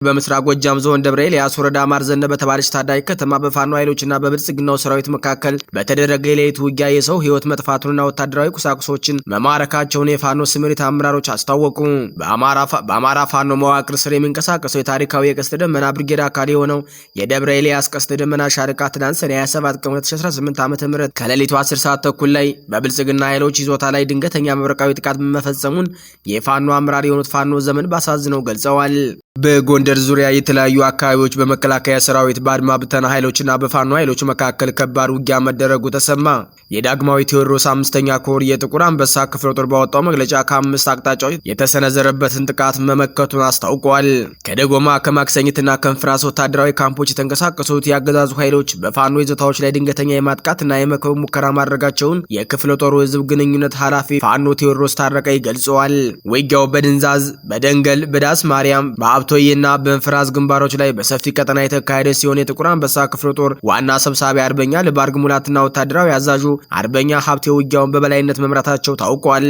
በምስራቅ ጎጃም ዞን ደብረ ኤልያስ ወረዳ ማርዘነ በተባለች ታዳጊ ከተማ በፋኖ ኃይሎችና በብልጽግናው ሰራዊት መካከል በተደረገ የሌሊት ውጊያ የሰው ሕይወት መጥፋቱንና ወታደራዊ ቁሳቁሶችን መማረካቸውን የፋኖ ስምሪት አመራሮች አስታወቁ። በአማራ ፋኖ መዋቅር ስር የሚንቀሳቀሰው የታሪካዊ የቀስተ ደመና ብርጌድ አካል የሆነው የደብረ ኤልያስ ቀስተ ደመና ሻለቃ ትናንት ሰኔ 27 ቀን 2018 ዓ.ም ከሌሊቱ 10 ሰዓት ተኩል ላይ በብልጽግና ኃይሎች ይዞታ ላይ ድንገተኛ መብረቃዊ ጥቃት መፈጸሙን የፋኖ አመራር የሆኑት ፋኖ ዘመን ባሳዝነው ገልጸዋል። በጎንደር ዙሪያ የተለያዩ አካባቢዎች በመከላከያ ሰራዊት፣ በአድማ ብተና ኃይሎችና በፋኖ ኃይሎች መካከል ከባድ ውጊያ መደረጉ ተሰማ። የዳግማዊ ቴዎድሮስ አምስተኛ ኮር የጥቁር አንበሳ ክፍለ ጦር ባወጣው መግለጫ ከአምስት አቅጣጫዎች የተሰነዘረበትን ጥቃት መመከቱን አስታውቋል። ከደጎማ፣ ከማክሰኝትና ከእንፍራስ ወታደራዊ ካምፖች የተንቀሳቀሱት የአገዛዙ ኃይሎች በፋኖ ይዞታዎች ላይ ድንገተኛ የማጥቃትና የመክበብ ሙከራ ማድረጋቸውን የክፍለ ጦሩ ህዝብ ግንኙነት ኃላፊ ፋኖ ቴዎድሮስ ታረቀኝ ገልጸዋል። ውጊያው በድንዛዝ፣ በደንገል፣ በዳስ ማርያም፣ በአብቶዬና በእንፍራዝ ግንባሮች ላይ በሰፊ ቀጠና የተካሄደ ሲሆን የጥቁር አንበሳ ክፍለ ጦር ዋና ሰብሳቢ አርበኛ ልባርግ ሙላትና ወታደራዊ አዛዡ አርበኛ ሀብቴ ውጊያውን በበላይነት መምራታቸው ታውቋል።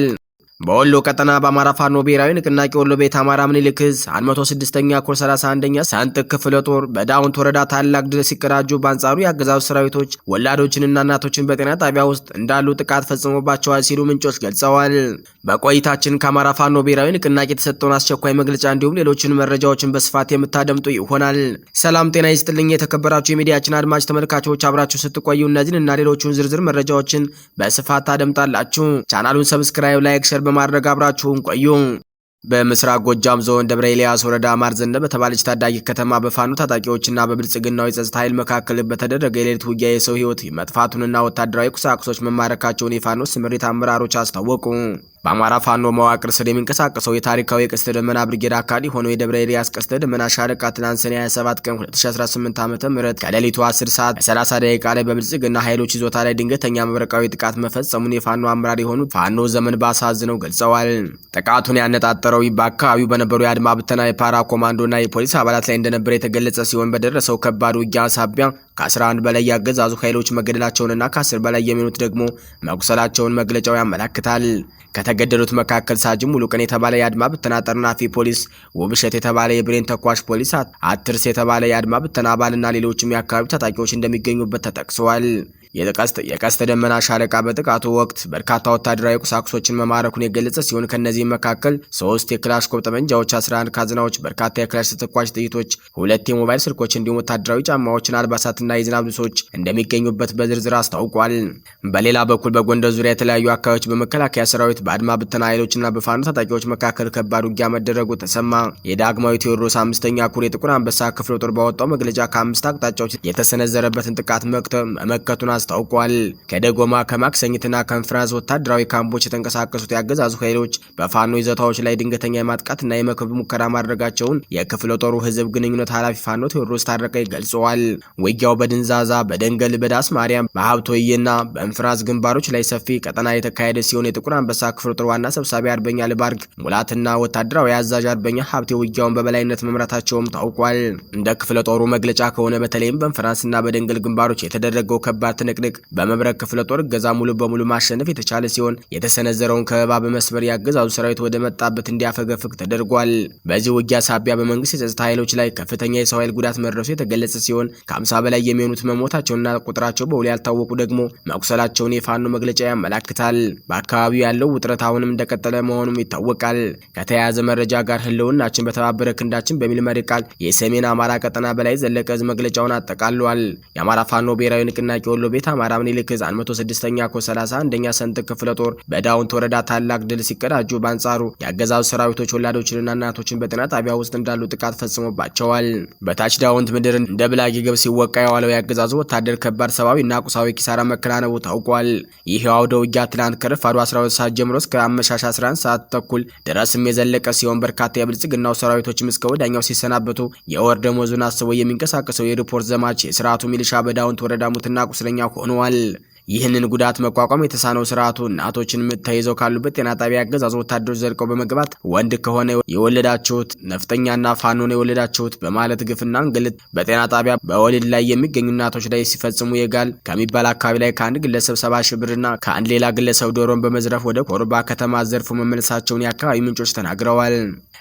በወሎ ቀጠና በአማራ ፋኖ ብሔራዊ ንቅናቄ ወሎ ቤት አማራ ምኒልክ ዕዝ 106ኛ ኮር 31ኛ ሰንጥቅ ክፍለ ጦር በዳውንት ወረዳ ታላቅ ድል ሲቀዳጁ፣ በአንጻሩ የአገዛዙ ሰራዊቶች ወላዶችንና እናቶችን በጤና ጣቢያ ውስጥ እንዳሉ ጥቃት ፈጽሞባቸዋል ሲሉ ምንጮች ገልጸዋል። በቆይታችን ከአማራ ፋኖ ብሔራዊ ንቅናቄ የተሰጠውን አስቸኳይ መግለጫ እንዲሁም ሌሎችን መረጃዎችን በስፋት የምታደምጡ ይሆናል። ሰላም ጤና ይስጥልኝ። የተከበራችሁ የሚዲያችን አድማጭ ተመልካቾች፣ አብራችሁ ስትቆዩ እነዚህን እና ሌሎችን ዝርዝር መረጃዎችን በስፋት ታደምጣላችሁ። ቻናሉን subscribe፣ like፣ share በማድረግ አብራችሁን ቆዩ። በምስራቅ ጎጃም ዞን ደብረ ኤልያስ ወረዳ ማርዘነ በተባለች ታዳጊ ከተማ በፋኖ ታጣቂዎችና በብልጽግናው የጸጥታ ኃይል መካከል በተደረገ የሌሊት ውጊያ የሰው ሕይወት መጥፋቱንና ወታደራዊ ቁሳቁሶች መማረካቸውን የፋኖ ስምሪት አመራሮች አስታወቁ። በአማራ ፋኖ መዋቅር ስር የሚንቀሳቀሰው የታሪካዊ የቀስተ ደመና ብርጌድ አካል የሆነው የደብረ ኤልያስ ቀስተ ደመና ሻለቃ ትናንት ሰኔ 27 ቀን 2018 ዓ.ም ከሌሊቱ 10 ሰዓት ከ30 ደቂቃ ላይ በብልጽግና ኃይሎች ይዞታ ላይ ድንገተኛ መብረቃዊ ጥቃት መፈጸሙን የፋኖ አመራር የሆኑት ፋኖ ዘመን ባሳዝነው ገልጸዋል። ጥቃቱን ያነጣጠረው በአካባቢው በነበሩ የአድማ ብተና፣ የፓራ ኮማንዶና የፖሊስ አባላት ላይ እንደነበረ የተገለጸ ሲሆን በደረሰው ከባድ ውጊያ ሳቢያ ከ11 በላይ ያገዛዙ ኃይሎች መገደላቸውንና ከ10 በላይ የሚሆኑት ደግሞ መቁሰላቸውን መግለጫው ያመላክታል። ከተገደሉት መካከል ሳጅን ሙሉቀን የተባለ የአድማ ብተና ጠርናፊ ፖሊስ፣ ውብሸት የተባለ የብሬን ተኳሽ ፖሊስ፣ አትርስ የተባለ የአድማ ብተና አባልና ሌሎችም የአካባቢው ታጣቂዎች እንደሚገኙበት ተጠቅሰዋል። የቀስተ ደመና ሻለቃ በጥቃቱ ወቅት በርካታ ወታደራዊ ቁሳቁሶችን መማረኩን የገለጸ ሲሆን ከእነዚህም መካከል 3 የክላሽንኮቭ ጠመንጃዎች፣ 11 ካዝናዎች፣ በርካታ የክላሽ ተተኳሽ ጥይቶች፣ 2 የሞባይል ስልኮች እንዲሁም ወታደራዊ ጫማዎችን፣ አልባሳትና የዝናብ ልብሶች እንደሚገኙበት በዝርዝር አስታውቋል። በሌላ በኩል በጎንደር ዙሪያ የተለያዩ አካባቢዎች በመከላከያ ሰራዊት፣ በአድማ ብተና ኃይሎችና በፋኖ ታጣቂዎች መካከል ከባድ ውጊያ መደረጉ ተሰማ። የዳግማዊ ቴዎድሮስ አምስተኛ ኮር የጥቁር አንበሳ ክፍለ ጦር ባወጣው መግለጫ ከአምስት አቅጣጫዎች የተሰነዘረበትን ጥቃት መመከቱን አስታውቋል። ከደጎማ፣ ከማክሰኝትና ከእንፍራዝ ወታደራዊ ካምፖች የተንቀሳቀሱት የአገዛዙ ኃይሎች በፋኖ ይዞታዎች ላይ ድንገተኛ የማጥቃትና የመክበብ ሙከራ ማድረጋቸውን የክፍለ ጦሩ ህዝብ ግንኙነት ኃላፊ ፋኖ ቴዎድሮስ ታረቀ ገልጸዋል። ውጊያው በድንዛዛ፣ በደንገል፣ በዳስ ማርያም፣ በሀብቶዬና በእንፍራዝ ግንባሮች ላይ ሰፊ ቀጠና የተካሄደ ሲሆን የጥቁር አንበሳ ክፍለ ጦር ዋና ሰብሳቢ አርበኛ ልባርግ ሙላትና ወታደራዊ አዛዥ አርበኛ ሀብቴ ውጊያውን በበላይነት መምራታቸውም ታውቋል። እንደ ክፍለ ጦሩ መግለጫ ከሆነ በተለይም በእንፍራንስና በደንገል ግንባሮች የተደረገው ከባድ ትንቅንቅ በመብረቅ ክፍለ ጦር እገዛ ሙሉ በሙሉ ማሸነፍ የተቻለ ሲሆን የተሰነዘረውን ከበባ በመስበር የአገዛዙ ሰራዊት ወደ መጣበት እንዲያፈገፍግ ተደርጓል። በዚህ ውጊያ ሳቢያ በመንግስት የጸጥታ ኃይሎች ላይ ከፍተኛ የሰው ኃይል ጉዳት መድረሱ የተገለጸ ሲሆን ከ50 በላይ የሚሆኑት መሞታቸውንና ቁጥራቸው በውል ያልታወቁ ደግሞ መቁሰላቸውን የፋኖ መግለጫ ያመላክታል። በአካባቢው ያለው ውጥረት አሁንም እንደቀጠለ መሆኑም ይታወቃል። ከተያያዘ መረጃ ጋር ህልውናችን በተባበረ ክንዳችን በሚል መሪ ቃል የሰሜን አማራ ቀጠና በላይ ዘለቀ ዕዝ መግለጫውን አጠቃሏል። የአማራ ፋኖ ብሔራዊ ንቅናቄ ወሎ ቤት አማራ ምኒልክ ዕዝ 106ኛ ኮር 31ኛ ሰንጥቅ ክፍለ ጦር በዳውንት ወረዳ ታላቅ ድል ሲቀዳጁ፣ በአንጻሩ የአገዛዙ ሰራዊቶች ወላዶችንና እናቶችን በጤና ጣቢያ ውስጥ እንዳሉ ጥቃት ፈጽሞባቸዋል። በታች ዳውንት ምድር እንደ ብላጊ ገብስ ሲወቃ የዋለው የአገዛዙ ወታደር ከባድ ሰብአዊና ቁሳዊ ኪሳራ መከናነቡ ታውቋል። ይህ አውደ ውጊያ ትናንት ከረፋዱ 12 ሰዓት ጀምሮ እስከ አመሻሽ 11 ሰዓት ተኩል ድረስም የዘለቀ ሲሆን በርካታ የብልጽግናው ሰራዊቶችም እስከ ወዲያኛው ሲሰናበቱ የወር ደመወዙን አስቦ የሚንቀሳቀሰው የሪፖርት ዘማች የስርዓቱ ሚሊሻ በዳውንት ወረዳ ሙትና ቁስለኛ ሆነዋል። ይህንን ጉዳት መቋቋም የተሳነው ስርዓቱ እናቶችን ምጥ ተይዘው ካሉበት ጤና ጣቢያ ያገዛዙ ወታደሮች ዘልቀው በመግባት ወንድ ከሆነ የወለዳችሁት፣ ነፍጠኛና ፋኖ ነው የወለዳችሁት በማለት ግፍና እንግልት በጤና ጣቢያ በወሊድ ላይ የሚገኙ እናቶች ላይ ሲፈጽሙ የጋል ከሚባል አካባቢ ላይ ከአንድ ግለሰብ 70,000 ብርና ከአንድ ሌላ ግለሰብ ዶሮን በመዝረፍ ወደ ኮርባ ከተማ ዘርፎ መመለሳቸውን የአካባቢ ምንጮች ተናግረዋል።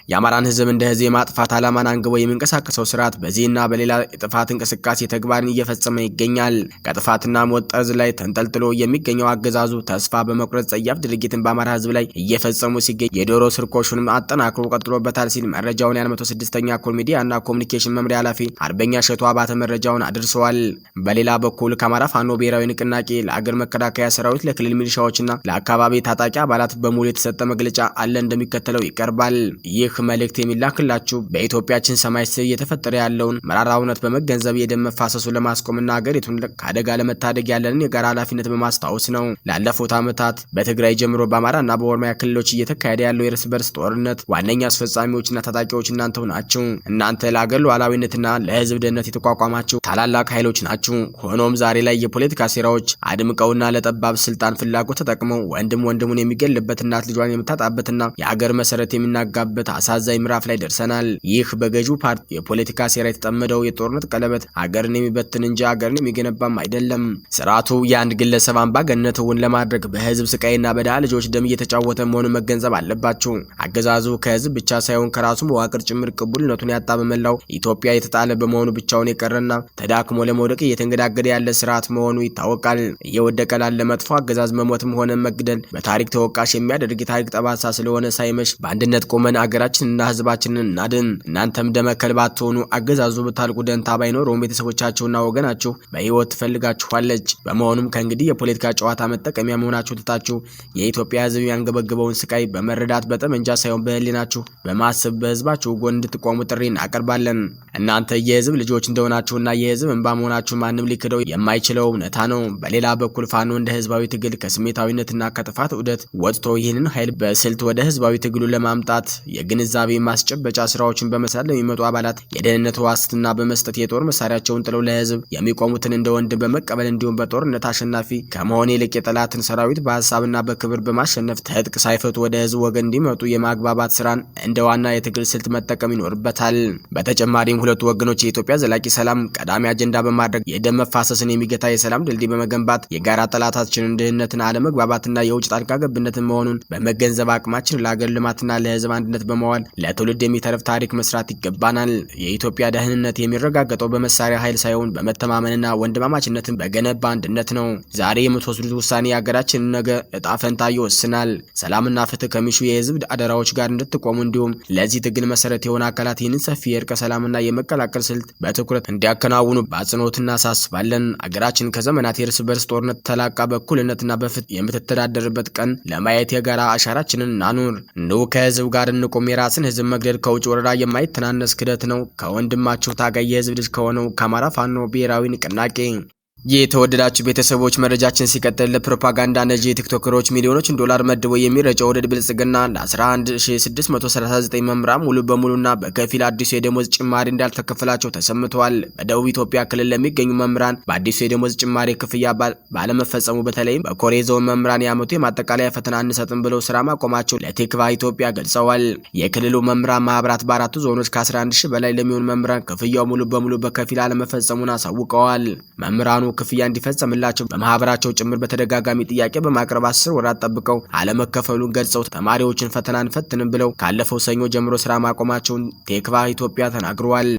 የአማራን ህዝብ እንደ ህዝብ የማጥፋት ዓላማን አንግቦ የሚንቀሳቀሰው ስርዓት በዚህና በሌላ የጥፋት እንቅስቃሴ ተግባርን እየፈጸመ ይገኛል። ከጥፋትና ሞት ጠርዝ ላይ ተንጠልጥሎ የሚገኘው አገዛዙ ተስፋ በመቁረጥ ጸያፍ ድርጊትን በአማራ ህዝብ ላይ እየፈጸሙ ሲገኝ የዶሮ ስርቆሹንም አጠናክሮ ቀጥሎበታል ሲል መረጃውን የ106ኛ ኮር ሚዲያ እና ኮሚኒኬሽን መምሪያ ኃላፊ አርበኛ እሸቱ አባተ መረጃውን አድርሰዋል። በሌላ በኩል ከአማራ ፋኖ ብሔራዊ ንቅናቄ ለአገር መከላከያ ሰራዊት፣ ለክልል ሚሊሻዎችና ለአካባቢ ታጣቂ አባላት በሙሉ የተሰጠ መግለጫ አለ፣ እንደሚከተለው ይቀርባል። ይህ መልእክት የሚላክላችሁ በኢትዮጵያችን ሰማይ ስር እየተፈጠረ ያለውን መራራ እውነት በመገንዘብ የደም መፋሰሱን ለማስቆምና ሀገሪቱን ከአደጋ ለመታደግ ያለንን የጋራ ኃላፊነት በማስታወስ ነው። ላለፉት ዓመታት በትግራይ ጀምሮ በአማራና በኦሮሚያ ክልሎች እየተካሄደ ያለው የእርስ በርስ ጦርነት ዋነኛ አስፈጻሚዎችና ታጣቂዎች እናንተው ናችሁ። እናንተ ለአገር ሉዓላዊነትና ለሕዝብ ደህንነት የተቋቋማችሁ ታላላቅ ኃይሎች ናችሁ። ሆኖም ዛሬ ላይ የፖለቲካ ሴራዎች አድምቀውና ለጠባብ ስልጣን ፍላጎት ተጠቅመው ወንድም ወንድሙን የሚገልበት፣ እናት ልጇን የምታጣበትና የአገር መሰረት የሚናጋበት አሳዛኝ ምዕራፍ ላይ ደርሰናል። ይህ በገዢው ፓርቲ የፖለቲካ ሴራ የተጠመደው የጦርነት ቀለበት አገርን የሚበትን እንጂ አገርን የሚገነባም አይደለም። ስርዓቱ የአንድ ግለሰብ አምባገነንነት እውን ለማድረግ በህዝብ ስቃይና በድሃ ልጆች ደም እየተጫወተ መሆኑን መገንዘብ አለባቸው። አገዛዙ ከህዝብ ብቻ ሳይሆን ከራሱ መዋቅር ጭምር ቅቡልነቱን ያጣ፣ በመላው ኢትዮጵያ የተጣለ በመሆኑ ብቻውን የቀረና ተዳክሞ ለመውደቅ እየተንገዳገደ ያለ ስርዓት መሆኑ ይታወቃል። እየወደቀ ላለ መጥፎ አገዛዝ መሞትም ሆነ መግደል በታሪክ ተወቃሽ የሚያደርግ የታሪክ ጠባሳ ስለሆነ ሳይመሽ በአንድነት ቆመን አገራችንና ህዝባችንን እናድን። እናንተም ደመ ከልብ አትሆኑ። አገዛዙ ብታልቁ ደንታ ባይኖረውም ቤተሰቦቻችሁና ወገናችሁ በህይወት ትፈልጋችኋለች። በመሆኑም ከእንግዲህ የፖለቲካ ጨዋታ መጠቀሚያ መሆናችሁ ትታችሁ የኢትዮጵያ ህዝብ ያንገበገበውን ስቃይ በመረዳት በጠመንጃ ሳይሆን በህሊናችሁ በማሰብ በህዝባችሁ ጎን እንድትቆሙ ጥሪ እናቀርባለን። እናንተ የህዝብ ልጆች እንደሆናችሁና የህዝብ እንባ መሆናችሁ ማንም ሊክደው የማይችለው እውነታ ነው። በሌላ በኩል ፋኖ እንደ ህዝባዊ ትግል ከስሜታዊነትና ከጥፋት ዑደት ወጥቶ ይህንን ኃይል በስልት ወደ ህዝባዊ ትግሉ ለማምጣት የግንዛቤ ማስጨበጫ ስራዎችን በመስራት ለሚመጡ አባላት የደህንነት ዋስትና በመስጠት የጦር መሳሪያቸውን ጥለው ለህዝብ የሚቆሙትን እንደ ወንድም በመቀበል እንዲሁም በጦርነት አሸናፊ ከመሆን ይልቅ የጠላትን ሰራዊት በሀሳብና በክብር በማሸነፍ ትጥቅ ሳይፈቱ ወደ ህዝብ ወገን እንዲመጡ የማግባባት ስራን እንደ ዋና የትግል ስልት መጠቀም ይኖርበታል። በተጨማሪም ሁለቱ ወገኖች የኢትዮጵያ ዘላቂ ሰላም ቀዳሚ አጀንዳ በማድረግ የደም መፋሰስን የሚገታ የሰላም ድልድይ በመገንባት የጋራ ጠላታችንን ድህነትን፣ አለመግባባትና የውጭ ጣልቃ ገብነትን መሆኑን በመገንዘብ አቅማችን ለሀገር ልማትና ለህዝብ አንድነት በመዋል ለትውልድ የሚተርፍ ታሪክ መስራት ይገባናል። የኢትዮጵያ ደህንነት የሚረጋገጠው በመሳሪያ ኃይል ሳይሆን በመተማመንና ወንድማማችነትን በገነባ አንድነት ነው። ዛሬ የምትወስዱት ውሳኔ የሀገራችንን ነገ እጣ ፈንታ ይወስናል። ሰላምና ፍትህ ከሚሹ የህዝብ አደራዎች ጋር እንድትቆሙ እንዲሁም ለዚህ ትግል መሰረት የሆነ አካላት ይህንን ሰፊ የእርቀ ሰላምና የመቀላቀል ስልት በትኩረት እንዲያከናውኑ በአጽንኦት እናሳስባለን። አገራችን ከዘመናት የእርስ በርስ ጦርነት ተላቃ በእኩልነትና በፍትህ የምትተዳደርበት ቀን ለማየት የጋራ አሻራችንን እናኑር። ኑ ከህዝብ ጋር እንቁም። የራስን ህዝብ መግደል ከውጭ ወረራ የማይተናነስ ክደት ነው። ከወንድማችሁ ታጋይ የህዝብ ልጅ ከሆነው ከአማራ ፋኖ ብሔራዊ ንቅናቄ። የተወደዳችሁ ቤተሰቦች፣ መረጃችን ሲቀጥል ለፕሮፓጋንዳ ነጂ ቲክቶከሮች ሚሊዮኖችን ዶላር መድቦ የሚረጨው ኦህዴድ ብልጽግና ለ11,639 መምህራን ሙሉ በሙሉና በከፊል አዲሱ የደሞዝ ጭማሪ እንዳልተከፈላቸው ተሰምተዋል። በደቡብ ኢትዮጵያ ክልል ለሚገኙ መምህራን በአዲሱ የደሞዝ ጭማሪ ክፍያ ባለመፈጸሙ በተለይም በኮሬ ዞን መምህራን የዓመቱ የማጠቃለያ ፈተና አንሰጥም ብለው ስራ ማቆማቸው ለቲክቫህ ኢትዮጵያ ገልጸዋል። የክልሉ መምህራን ማህበራት በአራቱ ዞኖች ከ11,000 በላይ ለሚሆኑ መምህራን ክፍያው ሙሉ በሙሉ በከፊል አለመፈጸሙን አሳውቀዋል። መምህራኑ ክፍያ እንዲፈጸምላቸው በማህበራቸው ጭምር በተደጋጋሚ ጥያቄ በማቅረብ 10 ወራት ጠብቀው አለመከፈሉን ገልጸው ተማሪዎችን ፈተና አንፈትንም ብለው ካለፈው ሰኞ ጀምሮ ስራ ማቆማቸውን ቲክቫህ ኢትዮጵያ ተናግረዋል።